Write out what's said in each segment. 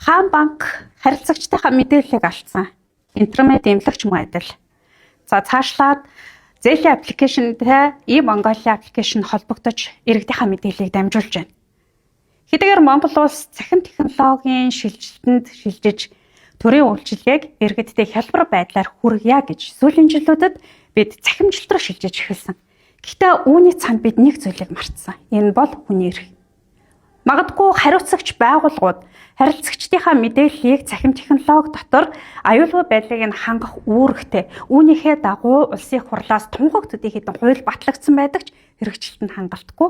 Хаан банк харилцагчдынхаа мэдээллийг алдсан. Интернет эмнэлэгч мөн адил. За цаашлаад зээлийн application-тэй E-Mongolia application холбогдож иргэдийнхаа мэдээллийг дамжуулж байна. Хэдийгээр Монгол улс цахим технологийн шилжилтэнд шилжиж төрийн үйлчилгээг иргэддээ хялбар байдлаар хүргье гэж сүүлийн жилүүдэд бид цахимжилт рүү шилжиж эхэлсэн. Гэхдээ үүний цаана бид нэг зүйлийг мартсан. Энэ бол хүний эрх. Магадгүй хариуцагч байгууллагууд харилцагчдынхаа мэдээллийг цахим технологи дотор аюулгүй байдлыг нь хангах үүрэгтэй. Үүнийхээ дагуу улсын хурлаас тунхаг төдий хэдэн хууль батлагдсан байдаг ч хэрэгжилт нь хангалтгүй.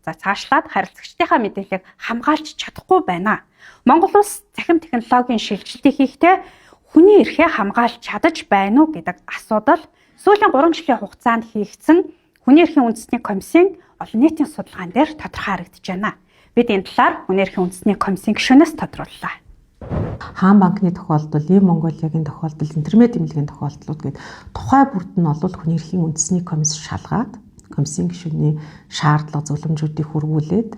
За цаашлаад харилцагчдынхаа мэдээллийг хамгаалж чадахгүй байна. Монгол улс цахим технологийн шилжилтийг хийхдээ хүний эрхээ хамгаалж чадаж байна уу гэдэг асуудал сүүлийн 3 жилийн хугацаанд хийгдсэн хүний эрхийн үндэсний комиссийн олон нийтийн судалгаан дээр тодорхой харагдаж байна. Бид энэ талаар хүний эрхийн үндэсний комиссийн гишүүнээс тодрууллаа. Хаан банкны тохиолдол, E-Mongolia-гийн тохиолдол, интернет эмнэлгийн тохиолдлууд гээд тухай бүрд нь бол хүний эрхийн үндэсний комисс шалгаад комиссийн гишүүний шаардлага зөвлөмжүүдийг хүргүүлээд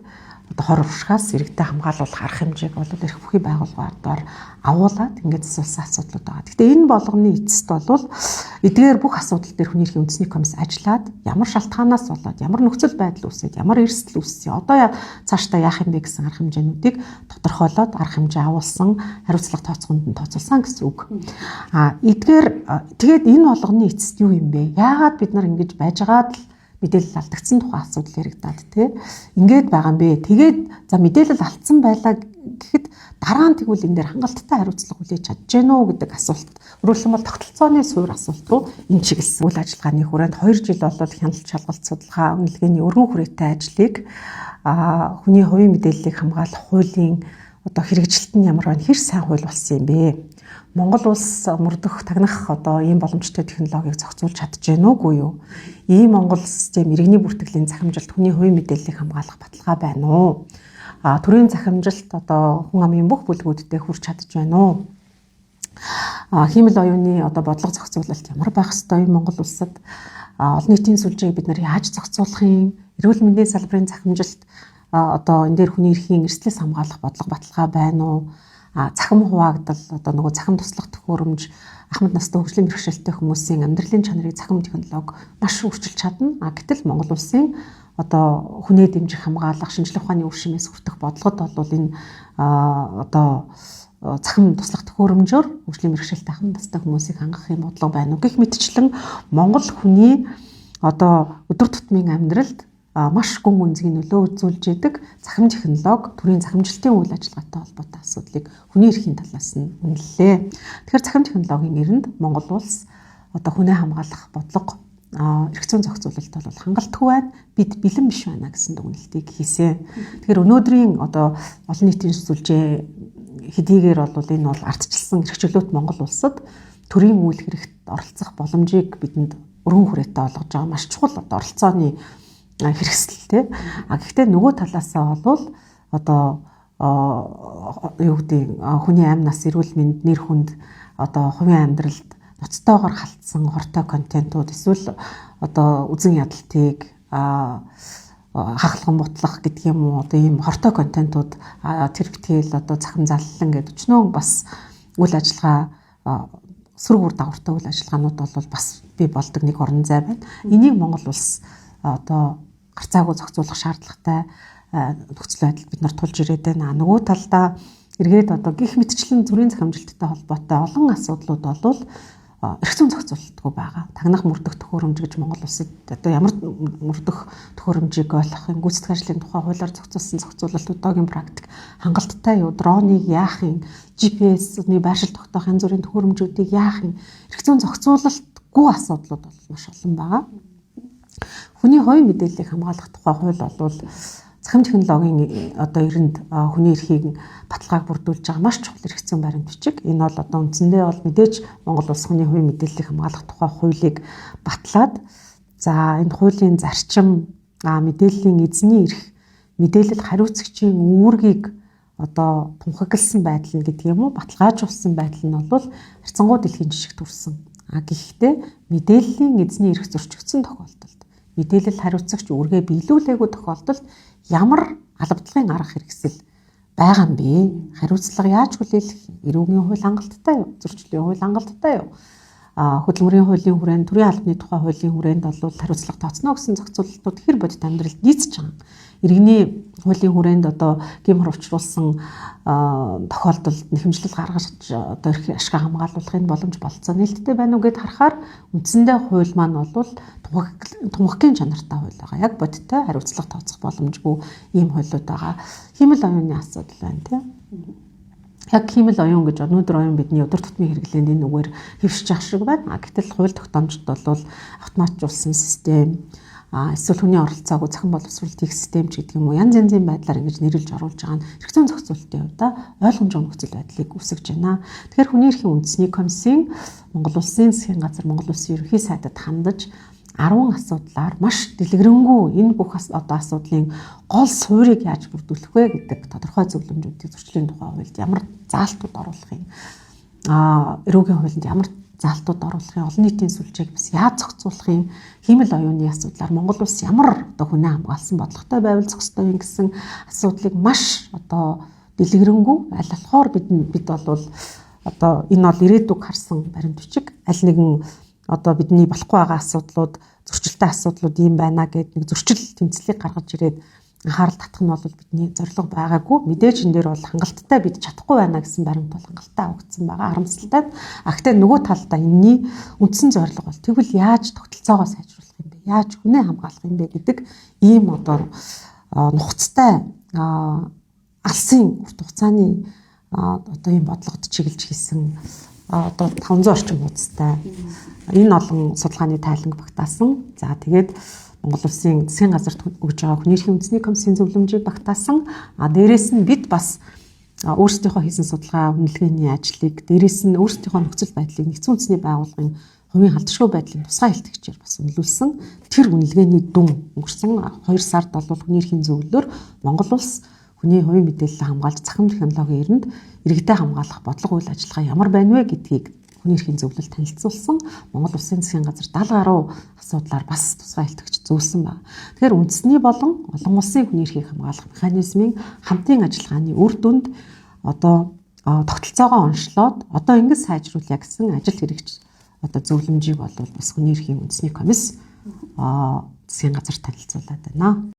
одоо хор уршигаас иргэдэд хамгаалуулах арга хэмжээг бол эрх бүхий байгууллагаар агуулад ингээд засуулсан асуудлууд байгаа. Гэхдээ энэ болгоны эцэст бол эдгээр бүх асуудал дээр хүний эрхийн үндэсний комисс ажиллаад ямар шалтгаанаас болоод ямар нөхцөл байдал үүсээд ямар эрсдэл үүссэн одоо цаашдаа яах юм бэ гэсэн арга хэмжээнүүдийг тодорхойлоод арга хэмжээ агуулсан, хариуцлага тооцоохонд нь тооцоолсон гэсэн үг. А эдгээр тэгээд энэ болгоны эцэст юу юм бэ? Яагаад бид нар ингэж байжгаад л мэдээлэл алдагдсан тухай асуудал яригдаад тий. Ингээд байгаа юм бэ. Тэгээд за мэдээлэл алдсан байлаа гэхэд дараа нь тэгвэл энэ дээр хангалттай хариуцлага хүлээж чадж гэнэ үү гэдэг асуулт. Өөрөөр хэлбэл тогтолцооны суур асуулт руу энэ чиглэсэн. Үйл ажиллагааны хүрээнд 2 жил бол хяналт шалгалт судалгаа, үнэлгээний өргөн хүрээтэй ажлыг хүний хувийн мэдээллийг хамгаалах хуулийн одоо хэрэгжилт нь ямар байна, хэр сайн хууль болсон юм бэ? Монгол улс мөрдөх тагнах одоо ийм боломжтой технологиг зохицуулж чадж гэнэ үгүй юу? Ийм Монгол систем иргэний бүртгэлийн захимжилт хүний хувийн мэдээллийг хамгаалах баталгаа байна уу? А төрийн захимжилт одоо хүн амын бүх бүлгүүддээ хүрч чадж байна уу? А хиймэл оюуны одоо бодлого зохицуулалт ямар байх ёстой юм Монгол улсад? А олон нийтийн сүлжээг бид нар яаж зохицуулах юм? Эрүүл мэндийн салбарын захимжилт одоо энэ дээр хүний эрхийн эрсдлээс хамгаалах бодлого баталгаа байна уу? Цахим хуваагдал одоо нөгөө цахим туслах төхөөрөмж ахмад настай хөгжлийн бэрхшээлтэй хүмүүсийн амьдралын чанарыг цахим технологи маш өөрчилж чадна. А гэтэл Монгол улсын одоо хүнээ дэмжих, хамгаалах, шинжлэх ухааны үр шимээс хүртэх бодлогод бол энэ одоо цахим туслах төхөөрөмжөөр хөгжлийн бэрхшээлтэй ахмад настай хүмүүсийг хангах юм бодлого байна уу гэх мэтчлэн Монгол хүний одоо өдөр тутмын амьдралд маш гүн гүнзгий нөлөө үзүүлж идэг цахим технологи, төрийн захимжилтын үйл ажиллагаатай холбоотой асуудлыг хүний эрхийн талаас нь үнэллээ. Тэгэхээр цахим технологийн эрэнд Монгол улс одоо хүнээ хамгаалах бодлого, эрх зүйн зохицуулалт бол хангалтгүй байна. Бид бэлэн биш байна гэсэн дүгнэлтийг хийсэн. Тэгэхээр өнөөдрийн одоо олон нийтийн сүлжээ хэдийгээр бол энэ бол ардчилсан эрх чөлөөт Монгол улсад төрийн үйл хэрэгт оролцох боломжийг бидэнд өргөн хүрээтэй олгож байгаа маш чухал одоо оролцооны хэрэгсэл тий. А гэхдээ нөгөө талаасаа бол одоо юу гэдэг хүний амь нас, эрүүл мэнд, нэр хүнд, одоо хувийн амьдралд ноцтойгоор халтсан хортой контентууд эсвэл одоо үзэн ядалтыг хахалган бутлах гэдэг юм уу, одоо ийм хортой контентууд тэр битгээл одоо цахим заллан гэдэг өчнөө бас үйл ажиллагаа сөрөг үр дагавартай үйл ажиллагаанууд бол бас бий болдог нэг орон зай байна. Энийг Монгол улс одоо гарцаагүй зохицуулах шаардлагатай нөхцөл байдалд бид нар тулж ирээд байна. Нөгөө талдаа эргээд одоо гих мэтчлэн зүрийн захимжилттай холбоотой олон асуудлууд бол эрх зүйн зохицуулалтгүй байгаа. Тагнах мөрдөх төхөөрөмж гэж Монгол улсад одоо ямар мөрдөх төхөөрөмжийг ойлгох юм, гүйцэтгэх ажлын тухай хуулиар зохицуулсан зохицуулалт одоогийн практик хангалттай юу, дроныг яах юм, GPS-ний байршил тогтоох янз бүрийн төхөөрөмжүүдийг яах юм, эрх зүйн зохицуулалтгүй асуудлууд бол маш олон байгаа. Хүний хувийн мэдээллийг хамгаалах тухай хууль бол цахим технологийн одоо эрэнд хүний эрхийг баталгааг бүрдүүлж байгаа маш чухал эрх зүйн баримт бичиг. Энэ бол одоо үндсэндээ бол мэдээж Монгол улс хүний хувийн мэдээллийг хамгаалах тухай хуулийг батлаад за энэ хуулийн зарчим, мэдээллийн эзний эрх, мэдээлэл хариуцагчийн үүргийг одоо тунхагласан байдал нь гэдэг юм уу, баталгаажуулсан байдал нь бол харьцангуй дэлхийн жишгт хүрсэн. А гэхдээ мэдээллийн эзний эрх зөрчигдсөн тохиолдолд, мэдээлэл хариуцагч үүргээ биелүүлээгүй тохиолдолд ямар албадлагын арга хэрэгсэл байгаа юм бэ? Хариуцлага яаж хүлээлгэх? Эрүүгийн хууль хангалттай юу? Зөрчлийн хууль хангалттай юу? Хөдөлмөрийн хуулийн хүрээнд, төрийн албаны тухай хуулийн хүрээнд бол хариуцлага тооцно гэсэн зохицуулалтууд хэр бодит амьдралд нийцэж байгаа. Иргэний хуулийн хүрээнд одоо гэм хурвчруулсан тохиолдолд нэхэмжлэл гаргаж одоо эрх ашгаа хамгаалуулахын боломж болцоо нээлттэй байна уу гэд харахаар үндсэндээ хууль маань бол тунхагийн чанартай хууль байгаа. Яг бодиттой хариуцлага тооцох боломжгүй ийм хуулиуд байгаа. Хиймэл оюуны асуудал байна, тийм. Яг хиймэл оюун гэж өнөөдөр оюун бидний өдөр тутмын хэрэглээнд энэ үгээр хэвшиж ах шиг байна. Гэтэл хууль тогтоомжид бол автоматжуулсан систем, эсвэл хүний оролцоогүй цахим боловсруулалт хийх систем ч гэдэг юм уу, янз янзын байдлаар ингэж нэрлж оруулж байгаа нь эрх зүйн зохицуултын хувьд ойлгомжтой нөхцөл байдлыг үүсгэж байна. Тэгэхээр хүний эрхийн үндэсний комиссийн Монгол Улсын засгийн газар, Монгол Улсын ерөнхий сайдад хандаж 10 асуудлаар маш дэлгэрэнгүй энэ бүх одоо асуудлын гол суурийг яаж бүрдүүлэх вэ гэдэг тодорхой зөвлөмжүүдийг, зөрчлийн тухай хуульд ямар заалтууд оруулах юм, эрүүгийн хуулинд ямар заалтууд оруулах юм, олон нийтийн сүлжээг бас яаж зохицуулах юм, хиймэл оюуны асуудлаар Монгол улс ямар одоо хүнээ хамгаалсан бодлоготой байвал зохистой юм гэсэн асуудлыг маш одоо дэлгэрэнгүй аль болохоор бид бол одоо энэ бол ирээдүг харсан баримт бичиг, аль нэгэн одоо бидний болохгүй байгаа асуудлууд, зөрчилтэй асуудлууд ийм байна гэд нэг зөрчил тэмцлийг гаргаж ирээд анхаарал татах нь бол бидний зорилго байгаагүй. Мэдээж энэ дээр бол хангалттай бид чадахгүй байна гэсэн баримт бол хангалттай авагдсан байгаа. Харамсалтай. А гэхдээ нөгөө талдаа энэний үндсэн зорилго бол тэгвэл яаж тогтолцоогоо сайжруулах юм бэ? Яаж хүнээ хамгаалах юм бэ гэдэг ийм одоо нухацтай алсын урт хугацааны одоо ийм бодлогод чиглэж хийсэн одоо 500 орчим хуудастай энэ олон судалгааны тайланг багтаасан. За, тэгээд Монгол Улсын засгийн газарт өгж байгаа хүний эрхийн үндэсний комиссийн зөвлөмжийг багтаасан. А дээрээс нь бид бас өөрсдийнхөө хийсэн судалгаа, үнэлгээний ажлыг, дээрээс нь өөрсдийнхөө нөхцөл байдлыг нэгдсэн үндэсний байгууллагын хувийн халдшгүй байдлын тусгай илтгэгчээр бас үнэлүүлсэн. Тэр үнэлгээний дүн өнгөрсөн 2 сард бол хүний эрхийн зөвлөлөөр Монгол улс хүний хувийн мэдээлэл хамгаалж цахим технологийн эринд иргэдээ хамгаалах бодлого үйл ажиллагаа ямар байна вэ гэдгийг хүний эрхийн зөвлөл танилцуулсан. Монгол Улсын засгийн газар 70 гаруй асуудлаар бас тусгай илтгэгч зөвлөсөн байна. Тэгэхээр үндэсний болон олон улсын хүний эрхийг хамгаалах механизмын хамтын ажиллагааны үр дүнд одоо тогтолцоогоо онцлоод одоо ингэж сайжруулъя гэсэн ажил хэрэгч одоо зөвлөмжийг бол бас хүний эрхийн үндэсний комисс засгийн газар танилцуулаад байна.